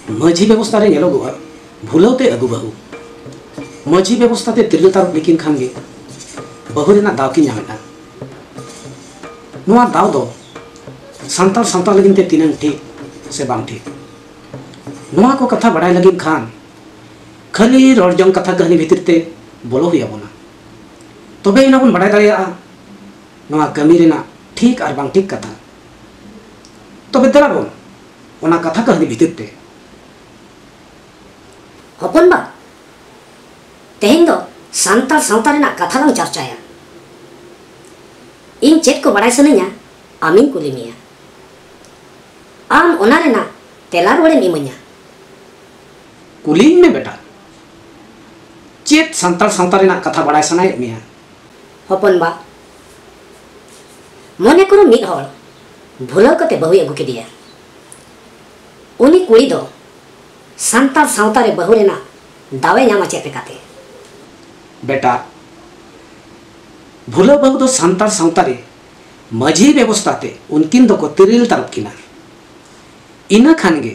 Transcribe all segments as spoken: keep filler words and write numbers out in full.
ᱢᱟᱹᱡᱷᱤ ᱵᱮᱵᱚᱥᱛᱷᱟ ᱨᱮ ᱧᱮᱞᱚᱜᱚᱜᱼᱟ, ᱵᱷᱩᱞᱟᱹᱣ ᱛᱮ ᱟᱹᱜᱩ ᱵᱟᱹᱦᱩ᱾ ᱢᱟᱹᱡᱷᱤ ᱵᱮᱵᱚᱥᱛᱷᱟ ᱛᱮ ᱛᱤᱨᱞᱟᱹ ᱛᱟᱨᱩᱵ ᱞᱮᱠᱤᱱ ᱠᱷᱟᱱ ᱜᱮ ᱵᱟᱹᱦᱩ ᱨᱮᱱᱟᱜ ᱫᱟᱣ ᱠᱤᱱ ᱧᱟᱢᱮᱫᱼᱟ᱾ ᱱᱚᱣᱟ ᱫᱟᱣ ᱫᱚ ᱥᱟᱱᱛᱟᱲ ᱥᱟᱶᱛᱟ ᱞᱟᱹᱜᱤᱫ ᱛᱮ ᱛᱤᱱᱟᱹᱝ ᱴᱷᱤᱠ ᱥᱮ ᱵᱟᱝ ᱴᱷᱤᱠ, ᱱᱚᱣᱟ ᱠᱚ ᱠᱟᱛᱷᱟ ᱵᱟᱲᱟᱭ ᱞᱟᱹᱜᱤᱫ ᱠᱷᱟᱱ ᱠᱷᱟᱹᱞᱤ ᱨᱚᱲ ᱡᱚᱝ ᱠᱟᱛᱷᱟ ᱠᱟᱹᱦᱱᱤ ᱵᱷᱤᱛᱤᱨ ᱛᱮ ᱵᱚᱞᱚ ᱦᱩᱭ ᱟᱵᱚᱱᱟ᱾ ᱛᱚᱵᱮ ᱮᱱᱟ ᱵᱚᱱ ᱵᱟᱲᱟᱭ ᱫᱟᱲᱮᱭᱟᱜᱼᱟ ᱱᱚᱣᱟ ᱠᱟᱹᱢᱤ ᱨᱮᱱᱟᱜ ᱴᱷᱤᱠ ᱟᱨ ᱵᱟᱝ ᱴᱷᱤᱠ ᱠᱟᱛᱷᱟ᱾ ᱛᱚᱵᱮ ᱫᱮᱞᱟ ᱵᱚᱱ ᱚᱱᱟ ᱠᱟᱛᱷᱟ ᱠᱟᱹᱦᱱᱤ ᱵᱷᱤᱛᱤᱨ ᱛᱮ᱾ ᱦᱚᱯᱚᱱ ᱵᱟ, ᱛᱮᱦᱮᱧ ᱫᱚ ᱥᱟᱱᱛᱟᱲ ᱥᱟᱶᱛᱟ ᱨᱮᱱᱟᱜ ᱠᱟᱛᱷᱟ ᱞᱟᱝ ᱪᱟᱨᱪᱟᱭᱟ᱾ ᱤᱧ ᱪᱮᱫ ᱠᱚ ᱵᱟᱲᱟᱭ ᱥᱟᱱᱟᱧᱟ, ᱟᱢᱤᱧ ᱠᱩᱞᱤ ᱢᱮᱭᱟ᱾ ᱟᱢ ᱚᱱᱟ ᱨᱮᱱᱟᱜ ᱛᱮᱞᱟ ᱨᱩᱣᱟᱹᱲᱮᱢ ᱤᱢᱟᱹᱧᱟ᱾ ᱠᱩᱞᱤᱧ ᱢᱮ ᱵᱮᱴᱟ, ᱪᱮᱫ ᱥᱟᱱᱛᱟᱲ ᱥᱟᱶᱛᱟ ᱨᱮᱱᱟᱜ ᱠᱟᱛᱷᱟ ᱵᱟᱲᱟᱭ ᱥᱟᱱᱟᱭᱮᱫ ᱢᱮᱭᱟ? ᱦᱚᱯᱚᱱ ᱵᱟ, ᱢᱚᱱᱮ ᱠᱚᱨᱚ ᱢᱤᱫ ᱦᱚᱲ ᱵᱷᱩᱞᱟᱹᱣ ᱠᱟᱛᱮ ᱵᱟᱹᱦᱩᱭ ᱟᱹᱜᱩ ᱠᱮᱫᱮᱭᱟ᱾ ᱩᱱᱤ ᱠᱩᱲᱤ ᱫᱚ ᱥᱟᱱᱛᱟᱲ ᱥᱟᱶᱛᱟ ᱨᱮ ᱵᱟᱹᱦᱩ ᱨᱮᱱᱟᱜ ᱫᱟᱣᱮ ᱧᱟᱢᱟ ᱪᱮᱫ ᱞᱮᱠᱟᱛᱮ? ᱵᱮᱴᱟ, ᱵᱷᱩᱞᱟᱹᱣ ᱵᱟᱹᱦᱩ ᱫᱚ ᱥᱟᱱᱛᱟᱲ ᱥᱟᱶᱛᱟ ᱨᱮ ᱢᱟᱹᱡᱷᱤ ᱵᱮᱵᱚᱥᱛᱷᱟ ᱛᱮ ᱩᱱᱠᱤᱱ ᱫᱚᱠᱚ ᱛᱤᱨᱤᱞ ᱛᱟᱨᱚᱵ ᱠᱤᱱᱟ᱾ ᱤᱱᱟᱹ ᱠᱷᱟᱱ ᱜᱮ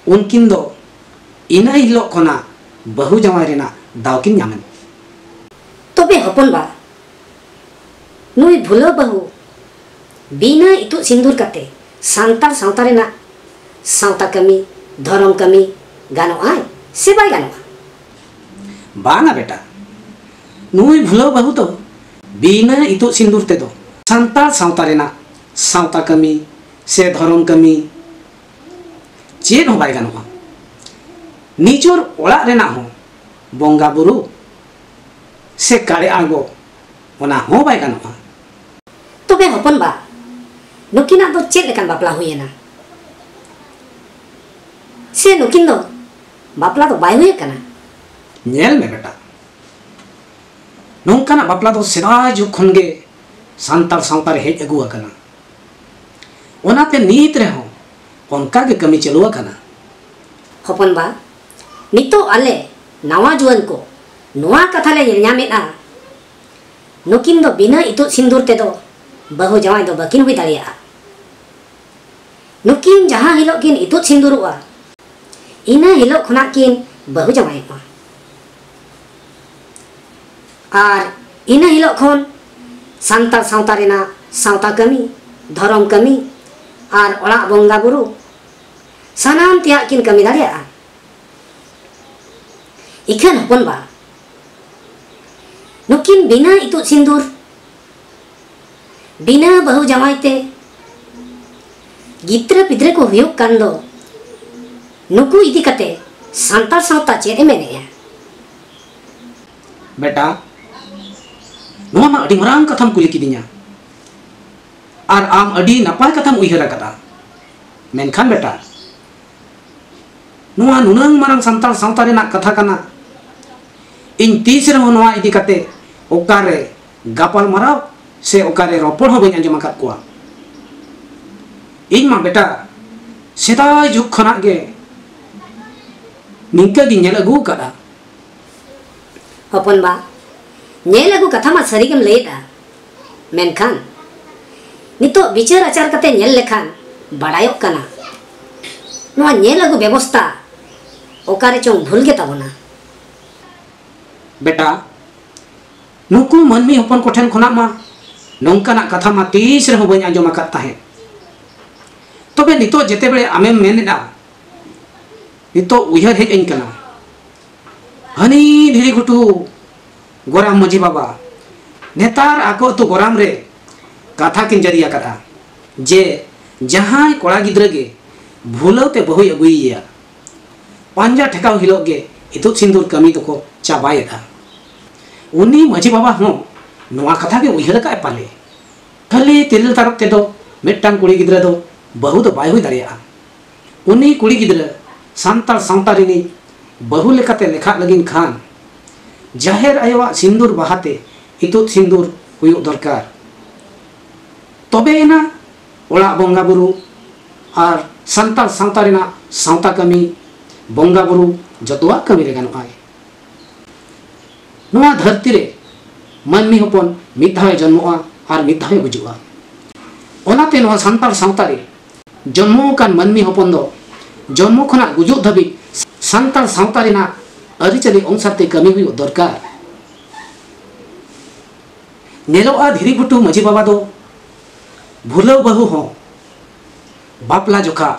ᱩᱱᱠᱤᱱ ᱫᱚ ᱤᱱᱟᱹ ᱦᱤᱞᱳᱜ ᱠᱷᱚᱱᱟᱜ ᱵᱟᱹᱦᱩ ᱡᱟᱶᱟᱭ ᱨᱮᱱᱟᱜ ᱫᱟᱣ ᱠᱤᱱ ᱧᱟᱢᱮᱱ᱾ ᱛᱚᱵᱮ ᱦᱚᱯᱚᱱ ᱵᱟ, ᱱᱩᱭ ᱵᱷᱩᱞᱟᱹᱣ ᱵᱟᱹᱦᱩ ᱵᱤᱱᱟᱹ ᱤᱛᱩᱫ ᱥᱤᱸᱫᱩᱨ ᱠᱟᱛᱮ ᱥᱟᱱᱛᱟᱲ ᱥᱟᱶᱛᱟ ᱨᱮᱱᱟᱜ ᱥᱟᱶᱛᱟ ᱠᱟᱹᱢᱤ, ᱫᱷᱚᱨᱚᱢ ᱠᱟᱹᱢᱤ ᱜᱟᱱᱚᱜᱼᱟᱭ ᱥᱮ ᱵᱟᱭ ᱜᱟᱱᱚᱜᱼᱟ? ᱵᱟᱝᱟ ᱵᱮᱴᱟ, ᱱᱩᱭ ᱵᱷᱩᱞᱟᱹᱣ ᱵᱟᱹᱦᱩ ᱫᱚ ᱵᱤᱱᱟᱹ ᱤᱛᱩᱫ ᱥᱤᱸᱫᱩᱨ ᱛᱮᱫᱚ ᱥᱟᱱᱛᱟᱲ ᱥᱟᱶᱛᱟ ᱨᱮᱱᱟᱜ ᱥᱟᱶᱛᱟ ᱠᱟᱹᱢᱤ ᱥᱮ ᱫᱷᱚᱨᱚᱢ ᱠᱟᱹᱢᱤ ᱪᱮᱫ ᱦᱚᱸ ᱵᱟᱭ ᱜᱟᱱᱚᱜᱼᱟ᱾ ᱱᱤᱡᱚᱨ ᱚᱲᱟᱜ ᱨᱮᱱᱟᱜ ᱦᱚᱸ ᱵᱚᱸᱜᱟ ᱵᱩᱨᱩ ᱥᱮ ᱠᱟᱲᱮ ᱟᱬᱜᱚ, ᱚᱱᱟ ᱦᱚᱸ ᱵᱟᱭ ᱜᱟᱱᱚᱜᱼᱟ᱾ ᱛᱚᱵᱮ ᱦᱚᱯᱚᱱ ᱵᱟ, ᱱᱩᱠᱤᱱᱟᱜ ᱫᱚ ᱪᱮᱫ ᱞᱮᱠᱟᱱ ᱵᱟᱯᱞᱟ ᱦᱩᱭᱮᱱᱟ? ᱥᱮ ᱱᱩᱠᱤᱱ ᱫᱚ ᱵᱟᱯᱞᱟ ᱫᱚ ᱵᱟᱭ ᱦᱩᱭ ᱟᱠᱟᱱᱟ? ᱧᱮᱞ ᱢᱮ ᱵᱮᱴᱟ, ᱱᱚᱝᱠᱟᱱᱟᱜ ᱵᱟᱯᱞᱟ ᱫᱚ ᱥᱮᱫᱟᱭ ᱡᱩᱜᱽ ᱠᱷᱚᱱ ᱜᱮ ᱥᱟᱱᱛᱟᱲ ᱥᱟᱶᱛᱟ ᱨᱮ ᱦᱮᱡ ᱟᱹᱜᱩ ᱟᱠᱟᱱᱟ᱾ ᱚᱱᱟᱛᱮ ᱱᱤᱛ ᱨᱮᱦᱚᱸ ᱚᱱᱠᱟ ᱜᱮ ᱠᱟᱹᱢᱤ ᱪᱟᱹᱞᱩ ᱟᱠᱟᱱᱟ᱾ ᱦᱚᱯᱚᱱ ᱵᱟ, ᱱᱤᱛᱚᱜ ᱟᱞᱮ ᱱᱟᱣᱟ ᱡᱩᱣᱟᱹᱱ ᱠᱚ ᱱᱚᱣᱟ ᱠᱟᱛᱷᱟ ᱞᱮ ᱧᱮᱞ ᱧᱟᱢᱮᱫᱼᱟ, ᱱᱩᱠᱤᱱ ᱫᱚ ᱵᱤᱱᱟᱹ ᱤᱛᱩᱫ ᱥᱤᱸᱫᱩᱨ ᱛᱮᱫᱚ ᱵᱟᱹᱦᱩ ᱡᱟᱶᱟᱭ ᱫᱚ ᱵᱟᱹᱠᱤᱱ ᱦᱩᱭ ᱫᱟᱲᱮᱭᱟᱜᱼᱟ᱾ ᱱᱩᱠᱤᱱ ᱡᱟᱦᱟᱸ ᱦᱤᱞᱳᱜ ᱠᱤᱱ ᱤᱛᱩᱫ ᱥᱤᱸᱫᱩᱨᱚᱜᱼᱟ, ᱤᱱᱟᱹ ᱦᱤᱞᱳᱜ ᱠᱷᱚᱱᱟᱜ ᱠᱤᱱ ᱵᱟᱹᱦᱩ ᱡᱟᱶᱟᱭᱚᱜᱼᱟ᱾ ᱟᱨ ᱤᱱᱟᱹ ᱦᱤᱞᱳᱜ ᱠᱷᱚᱱ ᱥᱟᱱᱛᱟᱲ ᱥᱟᱶᱛᱟ ᱨᱮᱱᱟᱜ ᱥᱟᱶᱛᱟ ᱠᱟᱹᱢᱤ, ᱫᱷᱚᱨᱚᱢ ᱠᱟᱹᱢᱤ ᱟᱨ ᱚᱲᱟᱜ ᱵᱚᱸᱜᱟ ᱵᱩᱨᱩ ᱥᱟᱱᱟᱢ ᱛᱮᱭᱟᱜ ᱠᱤᱱ ᱠᱟᱹᱢᱤ ᱫᱟᱲᱮᱭᱟᱜᱼᱟ᱾ ᱤᱠᱷᱟᱹᱱ ᱦᱚᱯᱚᱱ ᱵᱟ, ᱱᱩᱠᱤᱱ ᱵᱤᱱᱟᱹ ᱤᱛᱩᱫ ᱥᱤᱸᱫᱩᱨ, ᱵᱤᱱᱟᱹ ᱵᱟᱹᱦᱩ ᱡᱟᱶᱟᱭ ᱛᱮ ᱜᱤᱫᱽᱨᱟᱹ ᱯᱤᱫᱽᱨᱟᱹ ᱠᱚ ᱦᱩᱭᱩᱜ ᱠᱟᱱ ᱫᱚ, ᱱᱩᱠᱩ ᱤᱫᱤ ᱠᱟᱛᱮ ᱥᱟᱱᱛᱟᱲ ᱥᱟᱶᱛᱟ ᱪᱮᱫ ᱮ ᱢᱮᱱᱮᱜᱼᱟ? ᱵᱮᱴᱟ, ᱱᱚᱣᱟ ᱢᱟ ᱟᱹᱰᱤ ᱢᱟᱨᱟᱝ ᱠᱟᱛᱷᱟᱢ ᱠᱩᱞᱤ ᱠᱤᱫᱤᱧᱟ᱾ ᱟᱨ ᱟᱢ ᱟᱹᱰᱤ ᱱᱟᱯᱟᱭ ᱠᱟᱛᱷᱟᱢ ᱩᱭᱦᱟᱹᱨ ᱟᱠᱟᱫᱟ᱾ ᱢᱮᱱᱠᱷᱟᱱ ᱵᱮᱴᱟ, ᱱᱚᱣᱟ ᱱᱩᱱᱟᱹᱝ ᱢᱟᱨᱟᱝ ᱥᱟᱱᱛᱟᱲ ᱥᱟᱶᱛᱟ ᱨᱮᱱᱟᱜ ᱠᱟᱛᱷᱟ ᱠᱟᱱᱟ, ᱤᱧ ᱛᱤᱥ ᱨᱮᱦᱚᱸ ᱱᱚᱣᱟ ᱤᱫᱤ ᱠᱟᱛᱮ ᱚᱠᱟᱨᱮ ᱜᱟᱯᱟᱞ ᱢᱟᱨᱟᱣ ᱥᱮ ᱚᱠᱟᱨᱮ ᱨᱚᱯᱚᱲ ᱦᱚᱸ ᱵᱟᱹᱧ ᱟᱸᱡᱚᱢ ᱟᱠᱟᱫ ᱠᱚᱣᱟ᱾ ᱤᱧ ᱢᱟ ᱵᱮᱴᱟ, ᱥᱮᱫᱟᱭ ᱡᱩᱜᱽ ᱠᱷᱚᱱᱟᱜ ᱜᱮ ᱱᱤᱝᱠᱟᱹ ᱜᱤᱧ ᱧᱮᱞ ᱟᱹᱜᱩ ᱟᱠᱟᱫᱼᱟ᱾ ᱦᱚᱯᱚᱱ ᱵᱟ, ᱧᱮᱞ ᱟᱹᱜᱩ ᱠᱟᱛᱷᱟ ᱢᱟ ᱥᱟᱹᱨᱤ ᱜᱮᱢ ᱞᱟᱹᱭᱮᱫᱼᱟ, ᱢᱮᱱᱠᱷᱟᱱ ᱱᱤᱛᱚᱜ ᱵᱤᱪᱟᱹᱨ ᱟᱪᱟᱨ ᱠᱟᱛᱮ ᱧᱮᱞ ᱞᱮᱠᱷᱟᱱ ᱵᱟᱰᱟᱭᱚᱜ ᱠᱟᱱᱟ, ᱱᱚᱣᱟ ᱧᱮᱞ ᱟᱹᱜᱩ ᱵᱮᱵᱚᱥᱛᱟ ᱚᱠᱟᱨᱮ ᱪᱚᱝ ᱵᱷᱩᱞ ᱜᱮ ᱛᱟᱵᱚᱱᱟ᱾ ᱵᱮᱴᱟ, ᱱᱩᱠᱩ ᱢᱟᱹᱱᱢᱤ ᱦᱚᱯᱚᱱ ᱠᱚᱴᱷᱮᱱ ᱠᱷᱚᱱᱟᱜ ᱢᱟ ᱱᱚᱝᱠᱟᱱᱟᱜ ᱠᱟᱛᱷᱟ ᱢᱟ ᱛᱤᱥ ᱨᱮᱦᱚᱸ ᱵᱟᱹᱧ ᱟᱸᱡᱚᱢ ᱟᱠᱟᱫ ᱛᱟᱦᱮᱸᱫ᱾ ᱛᱚᱵᱮ ᱱᱤᱛᱚᱜ ᱡᱮᱛᱮ ᱵᱮᱲᱮ ᱟᱢᱮᱢ ᱢᱮᱱᱮᱫᱼᱟ, ᱱᱤᱛᱚᱜ ᱩᱭᱦᱟᱹᱨ ᱦᱮᱡ ᱟᱹᱧ ᱠᱟᱱᱟ, ᱦᱟᱹᱱᱤ ᱫᱷᱤᱨᱤ ᱜᱷᱩᱴᱩ ᱜᱚᱨᱟᱢ ᱢᱟᱹᱡᱷᱤ ᱵᱟᱵᱟ ᱱᱮᱛᱟᱨ ᱟᱠᱚ ᱟᱹᱛᱩ ᱜᱚᱨᱟᱢ ᱨᱮ ᱠᱟᱛᱷᱟ ᱠᱤᱱ ᱡᱟᱹᱨᱤ ᱟᱠᱟᱫᱼᱟ ᱡᱮ ᱡᱟᱦᱟᱸᱭ ᱠᱚᱲᱟ ᱜᱤᱫᱽᱨᱟᱹ ᱜᱮ ᱵᱷᱩᱞᱟᱹᱣ ᱛᱮ ᱵᱟᱹᱦᱩᱭ ᱟᱹᱜᱩᱭᱮᱭᱟ, ᱯᱟᱸᱡᱟ ᱴᱷᱮᱠᱟᱣ ᱦᱤᱞᱳᱜ ᱜᱮ ᱤᱛᱩᱫ ᱥᱤᱸᱫᱩᱨ ᱠᱟᱹᱢᱤ ᱫᱚᱠᱚ ᱪᱟᱵᱟᱭᱮᱫᱼᱟ᱾ ᱩᱱᱤ ᱢᱟᱹᱡᱷᱤ ᱵᱟᱵᱟ ᱦᱚᱸ ᱱᱚᱣᱟ ᱠᱟᱛᱷᱟ ᱜᱮ ᱩᱭᱦᱟᱹᱨ ᱟᱠᱟᱫᱼᱟᱭ ᱯᱟᱞᱮ᱾ ᱠᱷᱟᱹᱞᱤ ᱛᱤᱨᱤᱞ ᱛᱟᱨᱚᱵ ᱛᱮᱫᱚ ᱢᱤᱫᱴᱟᱝ ᱠᱩᱲᱤ ᱜᱤᱫᱽᱨᱟᱹ ᱫᱚ ᱵᱟᱹᱦᱩ ᱫᱚ ᱵᱟᱭ ᱦᱩᱭ ᱫᱟᱲᱮᱭᱟᱜᱼᱟ᱾ ᱩᱱᱤ ᱠᱩᱲᱤ ᱜᱤᱫᱽᱨᱟᱹ ᱥᱟᱱᱛᱟᱲ ᱥᱟᱶᱛᱟ ᱨᱤᱱᱤᱡ ᱵᱟᱹᱦᱩ ᱞᱮᱠᱟᱛᱮ ᱞᱮᱠᱷᱟᱜ ᱞᱟᱹᱜᱤᱫ ᱠᱷᱟᱱ ᱡᱟᱦᱮᱨ ᱟᱭᱳᱣᱟᱜ ᱥᱤᱸᱫᱩᱨ ᱵᱟᱦᱟᱛᱮ ᱤᱛᱩᱫ ᱥᱤᱸᱫᱩᱨ ᱦᱩᱭᱩᱜ ᱫᱚᱨᱠᱟᱨ᱾ ᱛᱚᱵᱮᱭᱮᱱᱟ ᱚᱲᱟᱜ ᱵᱚᱸᱜᱟ ᱵᱩᱨᱩ ᱟᱨ ᱥᱟᱱᱛᱟᱲ ᱥᱟᱶᱛᱟ ᱨᱮᱱᱟᱜ ᱥᱟᱶᱛᱟ ᱠᱟᱹᱢᱤ, ᱵᱚᱸᱜᱟ ᱵᱩᱨᱩ ᱡᱚᱛᱚᱣᱟᱜ ᱠᱟᱹᱢᱤ ᱨᱮ ᱜᱟᱱᱚᱜᱼᱟᱭ᱾ ᱱᱚᱣᱟ ᱫᱷᱟᱹᱨᱛᱤ ᱨᱮ ᱢᱟᱹᱱᱢᱤ ᱦᱚᱯᱚᱱ ᱢᱤᱫ ᱫᱷᱟᱣ ᱮ ᱡᱚᱱᱢᱚᱜᱼᱟ ᱟᱨ ᱢᱤᱫ ᱫᱷᱟᱣ ᱮ ᱜᱩᱡᱩᱜᱼᱟ᱾ ᱚᱱᱟᱛᱮ ᱱᱚᱣᱟ ᱥᱟᱱᱛᱟᱲ ᱥᱟᱶᱛᱟ ᱨᱮ ᱡᱚᱱᱢᱚ ᱟᱠᱟᱱ ᱢᱟᱹᱱᱢᱤ ᱦᱚᱯᱚᱱ ᱫᱚ ᱡᱚᱱᱢᱚ ᱠᱷᱚᱱᱟᱜ ᱜᱩᱡᱩᱜ ᱫᱷᱟᱹᱵᱤᱡ ᱥᱟᱱᱛᱟᱲ ᱥᱟᱶᱛᱟ ᱨᱮᱱᱟᱜ ᱟᱹᱨᱤᱪᱟᱹᱞᱤ ᱚᱱᱩᱥᱟᱨ ᱛᱮ ᱠᱟᱹᱢᱤ ᱦᱩᱭᱩᱜ ᱫᱚᱨᱠᱟᱨ᱾ ᱧᱮᱞᱚᱜᱼᱟ, ᱫᱷᱤᱨᱤ ᱜᱷᱩᱴᱩ ᱢᱟᱹᱡᱷᱤ ᱵᱟᱵᱟ ᱫᱚ ᱵᱷᱩᱞᱟᱹᱣ ᱵᱟᱹᱦᱩ ᱦᱚᱸ ᱵᱟᱯᱞᱟ ᱡᱚᱠᱷᱟ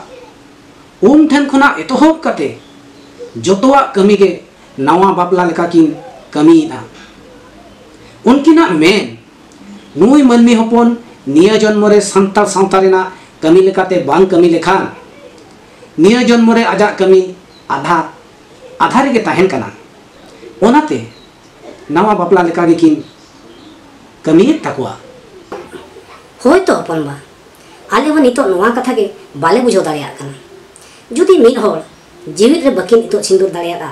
ᱩᱢ ᱴᱷᱮᱱ ᱠᱷᱚᱱᱟᱜ ᱮᱛᱚᱦᱚᱵ ᱠᱟᱛᱮ ᱡᱚᱛᱚᱣᱟᱜ ᱠᱟᱹᱢᱤ ᱜᱮ ᱱᱟᱣᱟ ᱵᱟᱯᱞᱟ ᱞᱮᱠᱟ ᱠᱤᱱ ᱠᱟᱹᱢᱤᱭᱮᱫᱼᱟ᱾ ᱩᱱᱠᱤᱱᱟᱜ ᱢᱮᱱ, ᱱᱩᱭ ᱢᱟᱹᱱᱢᱤ ᱦᱚᱯᱚᱱ ᱱᱤᱭᱟᱹ ᱡᱚᱱᱢᱚ ᱨᱮ ᱥᱟᱱᱛᱟᱲ ᱥᱟᱶᱛᱟ ᱨᱮᱱᱟᱜ ᱠᱟᱹᱢᱤ ᱞᱮᱠᱟᱛᱮ ᱵᱟᱝ ᱠᱟᱹᱢᱤ ᱞᱮᱠᱷᱟᱱ, ᱱᱤᱭᱟᱹ ᱡᱚᱱᱢᱚ ᱨᱮ ᱟᱡᱟᱜ ᱠᱟᱹᱢᱤ ᱟᱫᱷᱟ ᱟᱫᱷᱟ ᱨᱮᱜᱮ ᱛᱟᱦᱮᱱ ᱠᱟᱱᱟ᱾ ᱚᱱᱟᱛᱮ ᱱᱟᱣᱟ ᱵᱟᱯᱞᱟ ᱞᱮᱠᱟ ᱜᱮᱠᱤᱱ ᱠᱟᱹᱢᱤᱭᱮᱫ ᱛᱟᱠᱚᱣᱟ᱾ ᱦᱳᱭ ᱛᱚ ᱦᱚᱯᱚᱱ ᱵᱟ, ᱟᱞᱮ ᱦᱚᱸ ᱱᱤᱛᱚᱜ ᱱᱚᱣᱟ ᱠᱟᱛᱷᱟ ᱜᱮ ᱵᱟᱞᱮ ᱵᱩᱡᱷᱟᱹᱣ ᱫᱟᱲᱮᱭᱟᱜ ᱠᱟᱱᱟ᱾ ᱡᱩᱫᱤ ᱢᱤᱫ ᱦᱚᱲ ᱡᱤᱣᱤᱫ ᱨᱮ ᱵᱟᱹᱠᱤᱱ ᱤᱛᱩᱫ ᱥᱤᱸᱫᱩᱨ ᱫᱟᱲᱮᱭᱟᱫᱼᱟ,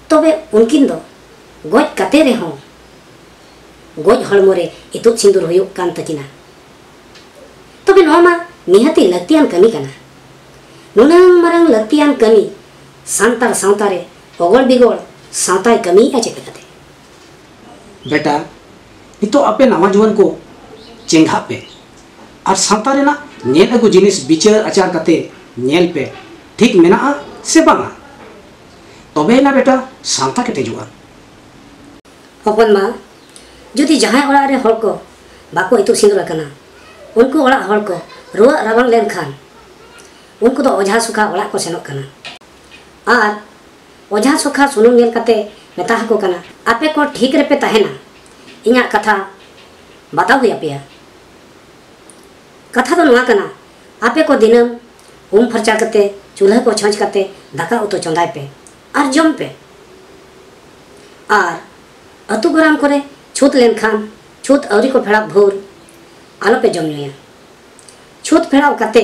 ᱛᱚᱵᱮ ᱩᱱᱠᱤᱱ ᱫᱚ ᱜᱚᱡ ᱠᱟᱛᱮ ᱨᱮᱦᱚᱸ ᱜᱚᱡ ᱦᱚᱲᱢᱚ ᱨᱮ ᱤᱛᱩᱫ ᱥᱤᱸᱫᱩᱨ ᱦᱩᱭᱩᱜ ᱠᱟᱱ ᱛᱟᱹᱠᱤᱱᱟ᱾ ᱛᱚᱵᱮ ᱱᱚᱣᱟ ᱢᱟ ᱱᱤᱦᱟᱹᱛᱤ ᱞᱟᱹᱠᱛᱤᱭᱟᱱ ᱠᱟᱹᱢᱤ ᱠᱟᱱᱟ᱾ ᱱᱩᱱᱟᱹᱝ ᱢᱟᱨᱟᱝ ᱞᱟᱹᱠᱛᱤᱭᱟᱱ ᱠᱟᱹᱢᱤ ᱥᱟᱱᱛᱟᱲ ᱥᱟᱶᱛᱟ ᱨᱮ ᱚᱜᱚᱲ ᱵᱤᱜᱚᱲ ᱥᱟᱶᱛᱟᱭ ᱠᱟᱹᱢᱤᱭᱮᱫᱼᱟ ᱪᱮᱫ ᱞᱮᱠᱟᱛᱮ? ᱵᱮᱴᱟ, ᱱᱤᱛᱚᱜ ᱟᱯᱮ ᱱᱟᱣᱟ ᱡᱩᱣᱟᱹᱱ ᱠᱚ ᱪᱮᱸᱜᱷᱟᱜ ᱯᱮ ᱟᱨ ᱥᱟᱶᱛᱟ ᱨᱮᱱᱟᱜ ᱧᱮᱞ ᱟᱹᱜᱩ ᱡᱤᱱᱤᱥ ᱵᱤᱪᱟᱹᱨ ᱟᱪᱟᱨ ᱠᱟᱛᱮ ᱧᱮᱞ ᱯᱮ, ᱴᱷᱤᱠ ᱢᱮᱱᱟᱜᱼᱟ ᱥᱮ ᱵᱟᱝᱟ? ᱛᱚᱵᱮᱭᱮᱱᱟ ᱵᱮᱴᱟ ᱥᱟᱶᱛᱟ ᱠᱮᱴᱮᱡᱚᱜᱼᱟ᱾ ᱦᱚᱯᱚᱱ ᱢᱟ, ᱡᱩᱫᱤ ᱡᱟᱦᱟᱸᱭ ᱚᱲᱟᱜ ᱨᱮ ᱦᱚᱲ ᱠᱚ ᱵᱟᱠᱚ ᱤᱛᱩᱫ ᱥᱤᱸᱫᱩᱨ ᱟᱠᱟᱱᱟ, ᱩᱱᱠᱩ ᱚᱲᱟᱜ ᱦᱚᱲ ᱠᱚ ᱨᱩᱣᱟᱹᱜ ᱨᱟᱵᱟᱝ ᱞᱮᱱᱠᱷᱟᱱ ᱩᱱᱠᱩ ᱫᱚ ᱚᱡᱷᱟ ᱥᱚᱠᱷᱟ ᱚᱲᱟᱜ ᱠᱚ ᱥᱮᱱᱚᱜ ᱠᱟᱱᱟ᱾ ᱟᱨ ᱚᱡᱷᱟ ᱥᱚᱠᱷᱟ ᱥᱩᱱᱩᱢ ᱧᱮᱞ ᱠᱟᱛᱮ ᱢᱮᱛᱟ ᱟᱠᱚ ᱠᱟᱱᱟ, "ᱟᱯᱮ ᱠᱚ ᱴᱷᱤᱠ ᱨᱮᱯᱮ ᱛᱟᱦᱮᱱᱟ, ᱤᱧᱟᱹᱜ ᱠᱟᱛᱷᱟ ᱵᱟᱛᱟᱣ ᱦᱩᱭ ᱟᱯᱮᱭᱟ᱾" ᱠᱟᱛᱷᱟ ᱫᱚ ᱱᱚᱣᱟ ᱠᱟᱱᱟ, ᱟᱯᱮ ᱠᱚ ᱫᱤᱱᱟᱹᱢ ᱩᱢ ᱯᱷᱟᱨᱪᱟ ᱠᱟᱛᱮ, ᱪᱩᱞᱦᱟᱹ ᱠᱚ ᱪᱷᱚᱸᱪ ᱠᱟᱛᱮ ᱫᱟᱠᱟ ᱩᱛᱩ ᱪᱚᱸᱫᱟᱭ ᱯᱮ ᱟᱨ ᱡᱚᱢ ᱯᱮ᱾ ᱟᱨ ᱟᱹᱛᱩ ᱜᱚᱨᱟᱢ ᱠᱚᱨᱮ ᱪᱷᱩᱛ ᱞᱮᱱᱠᱷᱟᱱ, ᱪᱷᱩᱛ ᱟᱹᱣᱨᱤ ᱠᱚ ᱯᱷᱮᱲᱟᱣ ᱵᱷᱳᱨ ᱟᱞᱚ ᱯᱮ ᱡᱚᱢ ᱧᱩᱭᱟ᱾ ᱪᱷᱩᱛ ᱯᱷᱮᱲᱟᱣ ᱠᱟᱛᱮ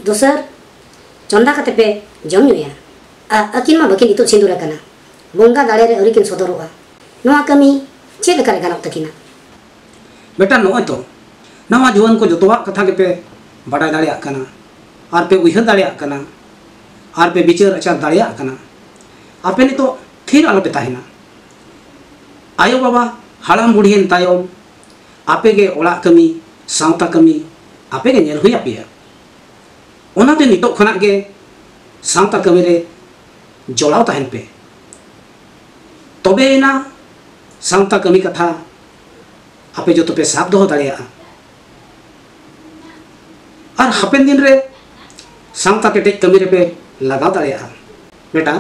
ᱫᱚᱥᱟᱨ ᱪᱚᱸᱫᱟ ᱠᱟᱛᱮ ᱯᱮ ᱡᱚᱢ ᱧᱩᱭᱟ᱾ ᱟᱨ ᱟᱹᱠᱤᱱ ᱢᱟ ᱵᱟᱹᱠᱤᱱ ᱤᱛᱩᱫ ᱥᱤᱸᱫᱩᱨ ᱟᱠᱟᱱᱟ, ᱵᱚᱸᱜᱟ ᱫᱟᱲᱮ ᱨᱮ ᱟᱹᱣᱨᱤ ᱠᱤᱱ ᱥᱚᱫᱚᱨᱚᱜᱼᱟ᱾ ᱱᱚᱣᱟ ᱠᱟᱹᱢᱤ ᱪᱮᱫ ᱞᱮᱠᱟ ᱨᱮ ᱜᱟᱱᱚᱜ ᱛᱟᱹᱠᱤᱱᱟ? ᱵᱮᱴᱟ, ᱱᱚᱜᱼᱚᱭ ᱛᱚ ᱱᱟᱣᱟ ᱡᱩᱣᱟᱹᱱ ᱠᱚ ᱡᱚᱛᱚᱣᱟᱜ ᱠᱟᱛᱷᱟ ᱜᱮᱯᱮ ᱵᱟᱰᱟᱭ ᱫᱟᱲᱮᱭᱟᱜ ᱠᱟᱱᱟ, ᱟᱨ ᱯᱮ ᱩᱭᱦᱟᱹᱨ ᱫᱟᱲᱮᱭᱟᱜ ᱠᱟᱱᱟ, ᱟᱨ ᱯᱮ ᱵᱤᱪᱟᱹᱨ ᱟᱪᱟᱨ ᱫᱟᱲᱮᱭᱟᱜ ᱠᱟᱱᱟ᱾ ᱟᱯᱮ ᱱᱤᱛᱚᱜ ᱛᱷᱤᱨ ᱟᱞᱚᱯᱮ ᱛᱟᱦᱮᱱᱟ᱾ ᱟᱭᱳ ᱵᱟᱵᱟ ᱦᱟᱲᱟᱢ ᱵᱩᱲᱦᱤᱭᱮᱱ ᱛᱟᱭᱚᱢ ᱟᱯᱮ ᱜᱮ ᱚᱲᱟᱜ ᱠᱟᱹᱢᱤ, ᱥᱟᱶᱛᱟ ᱠᱟᱹᱢᱤ ᱟᱯᱮ ᱜᱮ ᱧᱮᱞ ᱦᱩᱭ ᱟᱯᱮᱭᱟ᱾ ᱚᱱᱟᱛᱮ ᱱᱤᱛᱚᱜ ᱠᱷᱚᱱᱟᱜ ᱜᱮ ᱥᱟᱶᱛᱟ ᱠᱟᱹᱢᱤ ᱨᱮ ᱡᱚᱲᱟᱣ ᱛᱟᱦᱮᱱ ᱯᱮ᱾ ᱛᱚᱵᱮᱭᱮᱱᱟ ᱥᱟᱶᱛᱟ ᱠᱟᱹᱢᱤ ᱠᱟᱛᱷᱟ ᱟᱯᱮ ᱡᱚᱛᱚ ᱯᱮ ᱥᱟᱵ ᱫᱚᱦᱚ ᱫᱟᱲᱮᱭᱟᱜᱼᱟ᱾ ᱟᱨ ᱦᱟᱯᱮᱱ ᱫᱤᱱ ᱨᱮ ᱥᱟᱶᱛᱟ ᱠᱮᱴᱮᱡ ᱠᱟᱹᱢᱤ ᱨᱮᱯᱮ ᱞᱟᱜᱟᱣ ᱫᱟᱲᱮᱭᱟᱜᱼᱟ᱾ ᱵᱮᱴᱟ,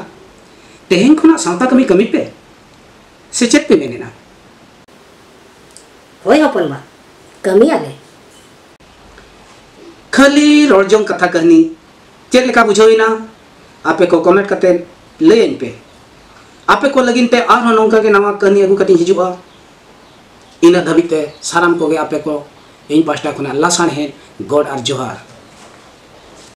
ᱛᱮᱦᱮᱧ ᱠᱷᱚᱱᱟᱜ ᱥᱟᱶᱛᱟ ᱠᱟᱹᱢᱤ ᱠᱟᱹᱢᱤ ᱯᱮ, ᱥᱮ ᱪᱮᱫ ᱯᱮ ᱢᱮᱱᱮᱫᱼᱟ? ᱦᱳᱭ ᱦᱚᱯᱚᱱ ᱵᱟ, ᱠᱟᱹᱢᱤᱭᱟᱞᱮ᱾ ᱠᱷᱟᱹᱞᱤ ᱨᱚᱲ ᱡᱚᱝ ᱠᱟᱛᱷᱟ ᱠᱟᱹᱦᱱᱤ ᱪᱮᱫ ᱞᱮᱠᱟ ᱵᱩᱡᱷᱟᱹᱣ ᱮᱱᱟ? ᱟᱯᱮ ᱠᱚ comment ᱠᱟᱛᱮ ᱞᱟᱹᱭᱟᱹᱧ ᱯᱮ᱾ ᱟᱯᱮ ᱠᱚ ᱞᱟᱹᱜᱤᱫ ᱛᱮ ᱟᱨᱦᱚᱸ ᱱᱚᱝᱠᱟ ᱜᱮ ᱱᱟᱣᱟ ᱠᱟᱹᱦᱱᱤ ᱟᱹᱜᱩ ᱠᱟᱛᱮᱧ ᱦᱤᱡᱩᱜᱼᱟ᱾ ᱤᱱᱟᱹᱜ ᱫᱷᱟᱹᱵᱤᱡ ᱛᱮ ᱥᱟᱱᱟᱢ ᱠᱚᱜᱮ ᱟᱯᱮ ᱠᱚ ᱤᱧ ᱯᱟᱦᱴᱟ ᱠᱷᱚᱱᱟᱜ ᱞᱟᱥᱟᱲᱦᱮᱫ ᱜᱚᱰ ᱟᱨ ᱡᱚᱦᱟᱨ᱾